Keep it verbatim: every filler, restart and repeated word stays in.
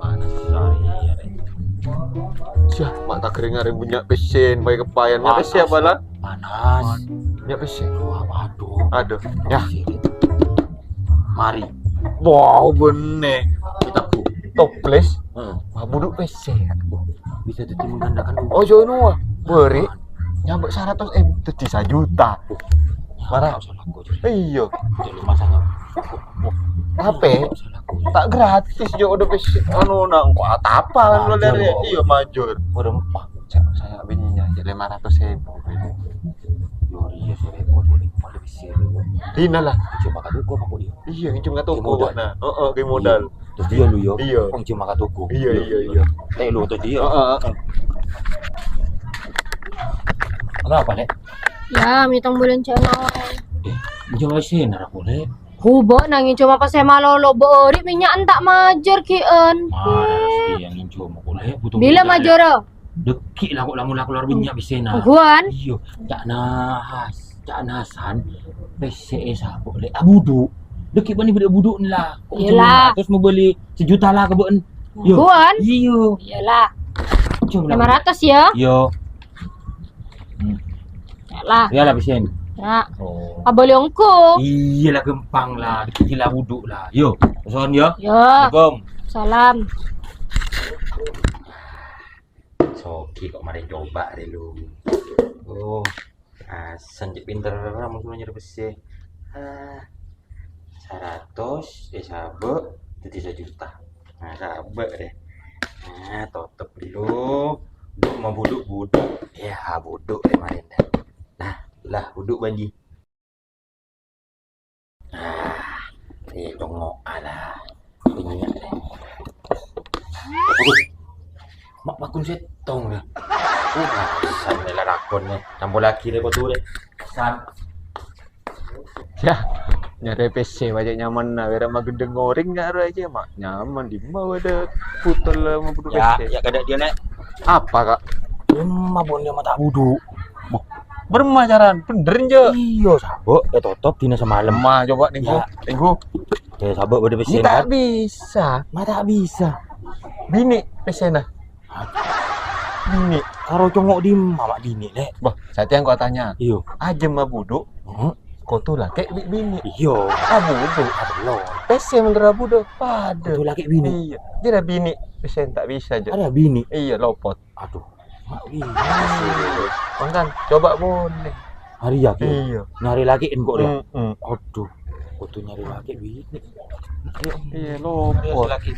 Panas, sorry, ya, Rek. Yah, ma' ta' kereng arè bânnya' pèssèna, bhâi kepayan. Bânnya' pèssè apa, Lan? Panas. Bânnya' pèssè. Wah, waduh. Aduh, yah. Pèssè, Rek. Mari. Wow, bânnè. Kita bu. Toples. Heeh. Wah, budhu' pèssè. Bisa jadi menggandakan uang. Oh, jhâ' nowa. Bâri'. Nyampe saratos èbu, dhâddhi sajuta. Mara. Iya. Jadi masalah. Tapè ta' gratis, jhâ' udah pèssè, anu, nang kok atapa kan lo dari. Iya, majur. Udah, wah, saya bininya aja lima ratus ribu. Luar biasa, repot, repot, lebih sih. Dina lah. Coba ka toko apa kok iya? Iya, nginjum ka toko, modal. Nah. Heeh, kayak modal. Terus dia lu, yo. Iya. Wong cuma ka toko. Iya, iya, iya. Nek lu terus dia. Heeh, heeh. Ada apa, Lek? Ya, mitong bulan cana wae. Eh, jeng wis enak aku, Lek. Hubo nanging cuma pas saya malolo, bo ori minyakan tak majer ki'en. Marah sih yang nginjom aku, Lek. Butuh modal, Lek. Bila majer? Deki lah kok lamun aku lor minyak bisena. Guan? Iya, cak nahas, cak nasan. Pese sabo, Lek. Abudu. Deki bani beli abudu lah. Kok cuma terus mau beli sejuta lah ke buen. Yo. Guan? Iya. Iyalah. Cuma lima ratus ya? Iya. Hmm. Ya lah. Ya lah, bisin. Ya. Oh. Abali ongko. Iya lah, gampang lah. Dikit lah wudhu lah. Yo, sosokan ya. Yo. Assalamualaikum. Salam. Sogi kok mari coba deh lu. Oh, asan cek pinter mungkin nyari besi. Ah. Saratos, eh, sabe, jadi sajuta. Nah, sabe deh. Nah, tutup dulu. Duk mau buduk, buduk. Ya, buduk deh, marin deh. Nah, lah, buduk, Banji. Nah, iya, congok, alah. Minyak deh. Aduh, mak bakun setong deh. Uh, sampai lah rakon nih. Campur lagi deh, kau tuh deh. San. Ya, nyarè pèssè bâjâ nyamanna, wèra magendeng orèng nyarè aja, ma' nyaman, dimma wâdâ putol, eh, mabudhu pèssè. Ya, kada dia, Nek. Apa, Kak? Dimma pon dia ma' ta' budhu. Boh, bârâmma carana? Bhender, enjâ'? Iyâ, sabâ', eh, totop dina samalem. Ma', coba, nèngghu, nèngghu. Eh, sabâ' bâdâ pèssè, ta' bisa. Ma' ta' bisa. Binè' pèssèna. Binè'. Karo congok dimma, ma' binè', Lè'? Bâh, satèya engko' atanya. Iyâ. Ajâm mabudhu, heeh, kodhu lakè' bi' binè'. Iyâ. Abudhu. Abudhu. Pèssè mon terro abudhu, padâ. Kodhu lakè' binè'. Iyâ. Jârèya binè', pèssè ta' bisa, jâ'. Arèya binè'. Iyâ, lopot. Aduh. Ma' binè'. Mangkana, coba boleh. Arèya, Ki. Iyâ. Nyarè lakè' engko', rèya. Mm-mm. Aduh. Kodhu nyarè lakè' binè'. Iyâ, lopot. Nyarè lakè'.